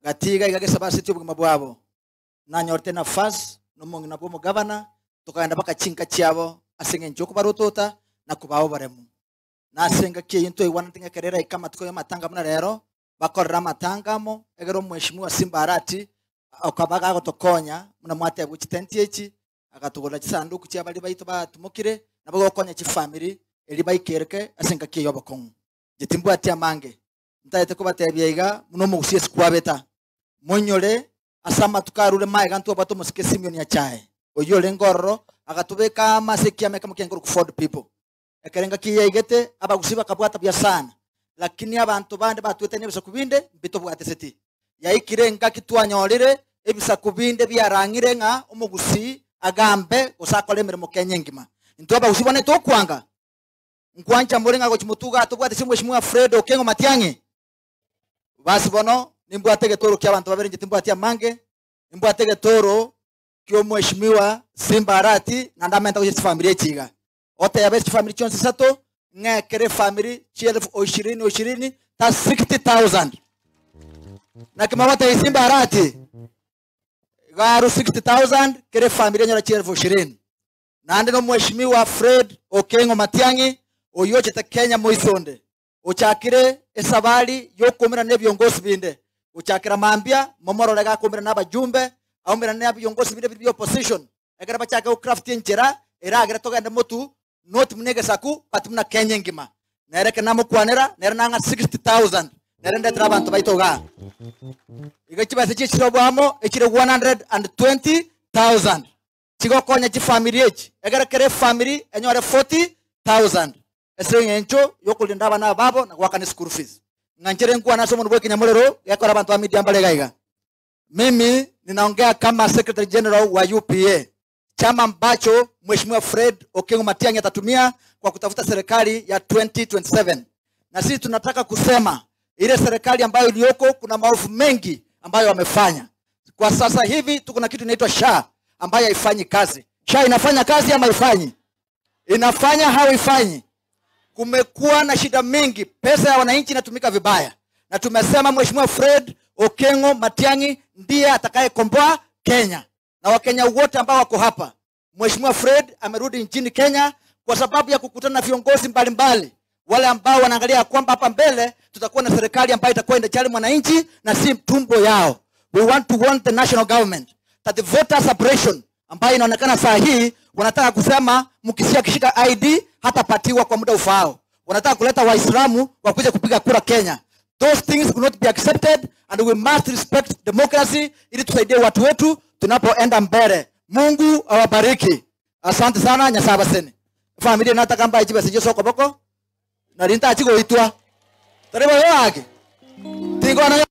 Gati iga iga gesabasetie obogima bwabo. Nanyorete nafasi nomong'ina bw'omogavana, tokagenda mpaka chinka chiabo ase engencho y'okobarotota na kobaa oboremu. Na ase engaki eyio ntwaigwanete ng'a ekero eraike amatuko y'amatanga buna rero, bakorere amatanga amo, egere omweshimiwa Simba Arati okaba gagotokonya buna mwatebwa chitenti echi, agatogorera chisanduku chia baria baito batumokire, nabo gokonya chifamiri eria baikereke ase engaki eye y'obokong'u. Inche timbwati amange, ntagete kobatebia iga buna omogusi ase kwabeta, Moinyore ase amatuko arure magega ntwabwate omosike Simeoni Achae, oyio orenge ororo, agatobeka amo ase ekiama ekemo kiaye nkorokwa Ford People. Ekero engaki eye yaigete, abagusii bakabwata buya sana, lakini abanto bande batwetania ebisaku binde mbitobwateseti. Yaikire engaki twanyorire ebisaku binde biarang'ire ng'a omogusii agambe gose akore emeremo Kenya engima. Intwe abagusii bono tokwanga. Nkwancha more ng'a gochia motuga atobwatese omweshimiwa Fred Okengo Matiang'i? Basi bono nimbwate egetoro ki'abanto babere inche timbwati amange, nimbwate egetoro ki'omweshimiwa Simba Arati naende amente gochia chifamiri echi iga. Otebe chifamiri chionsi isato ng'a ekero efamiri chielfu o ishirini o ishirini ta 60,000. Naki mogotebia Simba Arati? Iga aru 60,000 kera efamiri enyore chielfu ishirini. Naende nomweshimiwa Fred Okengo Matiang'i oyio ochete Kenya moisonde ochakire esabari y'okoumerana nebiongosi binde gochakera mambia momorore gakoumerana nabajumbe aumerane nabiongosi binde biri bia opposition ekero bachake gocraft enchera eragere togende motu not buna egesaku but buna Kenya engima. Nere ekero namokwanera nere nang'a 60,000 nere ndetere abanto baito igaa. Iga chibesa chiechire oboamo echire 120,000 chigokonya chifamiri echi egere kera efamiri enyore 40,000 ase eng'encho y'okorinda abana babo na goakana eschool fees. Ng'a nchere nkwane ase omonwa bw'ekenyamorero gekora abanto ba media mbare iga iga. Mimi ninaongea kama Secretary General wa UPA, chama ambacho Mheshimiwa Fred Okengo Matiang'i atatumia kwa kutafuta serikali ya 2027. Na sisi tunataka kusema ile serikali ambayo iliyoko kuna maovu mengi ambayo wamefanya. Kwa sasa hivi tuko na kitu inaitwa SHA ambayo haifanyi kazi. SHA inafanya kazi ama haifanyi? Inafanya au haifanyi? Kumekuwa na shida mingi, pesa ya wananchi inatumika vibaya, na tumesema Mheshimiwa Fred Okengo Matiang'i ndiye atakayekomboa Kenya na Wakenya wote ambao wako hapa. Mheshimiwa Fred amerudi nchini Kenya kwa sababu ya kukutana na viongozi mbalimbali wale ambao wanaangalia kwamba hapa mbele tutakuwa na serikali ambayo itakuwa inajali mwananchi na si tumbo yao. We want to warn the national government that the voter suppression ambayo inaonekana saa hii wanataka kusema mkisia akishika ID hatapatiwa kwa muda ufaao. Wanataka kuleta Waislamu wakuje kupiga kura Kenya. Those things will not be accepted and we must respect democracy ili tusaidie watu wetu tunapoenda mbele. Mungu awabariki. Asante sana Nyasaye abaseni. Familia nataka mbae chibesa chio sokoboko nari ntachi goitwa. Tari bobe wake. Tingona.